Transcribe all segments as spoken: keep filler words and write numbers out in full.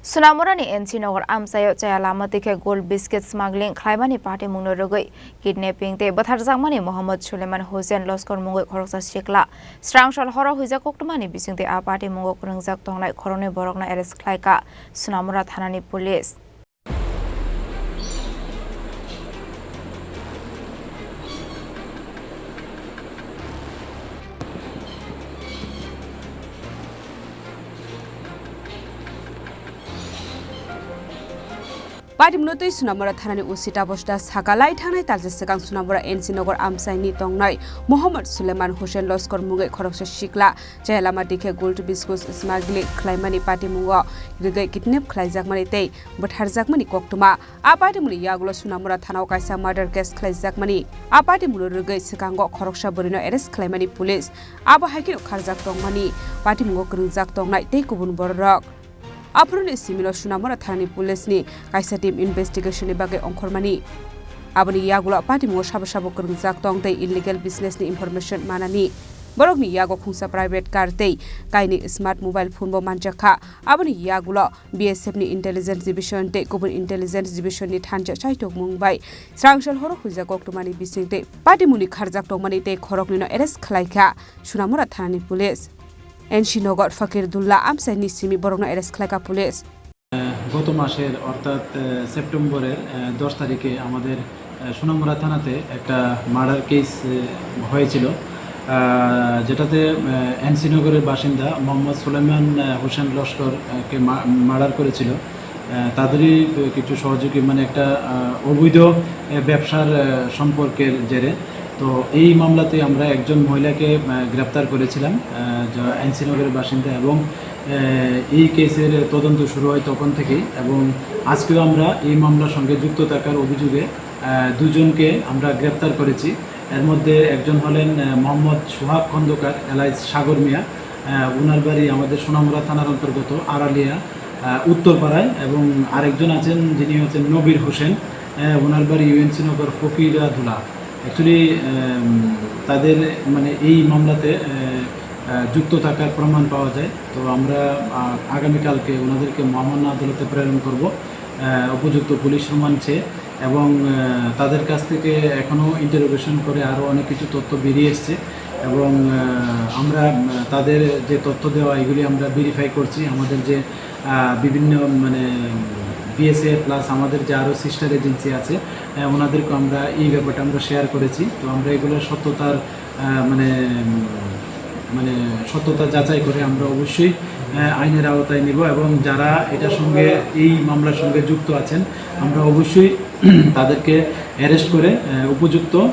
Sonamurani N C Nagar amchaio chaya lama twi khe gold biscuit smuggling khlaimani patimungno rwgwi kidnapping tei bwtharjakmani Mohammad Suleiman Hussein Loskor mungwi khoroksa sikla srangsa horo huijak koktwmani bisingtwi a patimungo kwrwngjak tongnai khoroknwi borokno arrest khlaikha Sonamura thanani police. Patimno twi Sonamura thanani O C Taposh Das saka lai thangnai talsa swkang Sonamura N C Nagar amchaini tongnai Mohammad Suleiman Hussein Loskor mungwi khoroksa sikla chaya lama twi khe gold biscuit smuggling khlaimani patimungo rwgwi kidnap khlaijakmani tei bwtharjakmani koktwma. A patimungni yagulo Sonamura thanao kaisa murder case khlaijakmani. A patimungno rwgwi swkango khoroksa bwrwino arrest khlaimani police. Abo hai kheno kharjak tongmani patimungo kwrwngjak tongnai tei kubun bororok. Aphuruni simino Sonamura thanani police ni kaisa team investigation ni bagwi ongkhormani. Aboni yagulo patimungo sabo sabo kwrwngjak tong tei illegal business ni information manani. Borokni yago khungsa private car tei kaini smart mobile phone bo manjakha. Aboni yagulo B S F ni intelligence division tei kubun intelligence division ni thansa chaitokmung bai srangsal horo huijak koktwmani bisingtwi patimungni kharjak tongmani tei khoroknwino arrest khlaikha Sonamura thanani police. N C Nagar Fakirdulla amchaini simi borokno arrest khlaikha police. গত মাসের অর্থাৎ, আহ, সেপ্টেম্বরের, আহ, দশ তারিখে আমাদের, আহ, সোনামুড়া থানাতে একটা murder case, আহ, হয়েছিল, আহ, যেটাতে, আহ, এনসি নগরের বাসিন্দা মোহাম্মদ সুলেমান, আহ, হোসেন লস্কর, আহ, কে মা-, মার্ডার করেছিল। আহ, তাদেরই কিছু সহযোগী, মানে, একটা, আহ, অবৈধ, আহ, ব্যবসার, আহ, সম্পর্কের জেরে। তো এই মামলাতে আমরা একজন মহিলাকে, আহ, গ্রেপ্তার করেছিলাম, আহ, যারা এনসি নগরের বাসিন্দা, এবং, আহ, এই কেসের তদন্ত শুরু হয় তখন থেকেই, এবং আজকেও আমরা এই মামলার সঙ্গে যুক্ত থাকার অভিযোগে, আহ, দুজনকে আমরা গ্রেপ্তার করেছি। এর মধ্যে একজন হলেন, আহ, মোহাম্মদ সোহাগ খন্দকার alias সাগর মিয়া, আহ, ওনার বাড়ি আমাদের সোনামুড়া থানার অন্তর্গত আড়ালিয়া, আহ, উত্তরপাড়ায়, এবং আরেকজন আছেন যিনি হচ্ছেন নবীর হোসেন, আহ, ওনার বাড়ি ইউএনসি নগর ফকিরাধুলা। Actually, আহ, তাদের, মানে, এই মামলাতে, আহ, আহ, যুক্ত থাকার প্রমাণ পাওয়া যায়। তো আমরা, আহ, আগামীকালকে ওনাদেরকে মহামান্য আদালতে প্রেরণ করব, আহ, উপযুক্ত পুলিশ রিমান্ড চেয়ে। এবং, আহ, তাদের কাছ থেকে এখনও ইন্টারোগেশন করে আরও অনেক কিছু তথ্য বেরিয়ে এসছে। এবং, আহ, আমরা, আহ, তাদের যে তথ্য দেওয়া, এগুলি আমরা ভেরিফাই করছি। আমাদের যে, আহ, বিভিন্ন, মানে, বিএসএ প্লাস আমাদের যে আরও সিস্টার এজেন্সি আছে, আহ, ওনাদেরকে আমরা এই ব্যাপারটা আমরা শেয়ার করেছি। তো আমরা এগুলোর সত্যতার, আহ, মানে, উম, মানে, সত্যতা যাচাই করে আমরা অবশ্যই, আহ, আইনের আওতায় নিব, এবং যারা এটার সঙ্গে, এই মামলার সঙ্গে যুক্ত আছেন, আমরা অবশ্যই তাদেরকে অ্যারেস্ট করে, আহ, উপযুক্ত, আহ,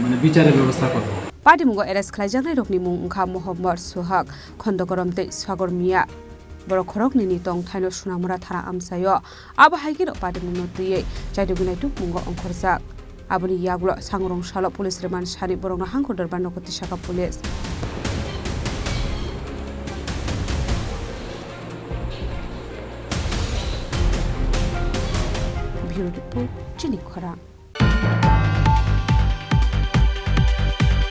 মানে, বিচারের ব্যবস্থা করব। Patimungo arrest khlaijaknairokni mung wngkha Mohammad Sohag, Khondokorom tei Sagor Miya. Borok khoroknwini tongthaino Sonamura thana amchaio. Abo hai kheno patimungno twiwi chaitugwi naitukmungo ongkhorjak. Aboni yagulo sangrong salo police remand sani borokno hangkor dorbar nogo tisaka police. Bureau Report, Chini Khorang.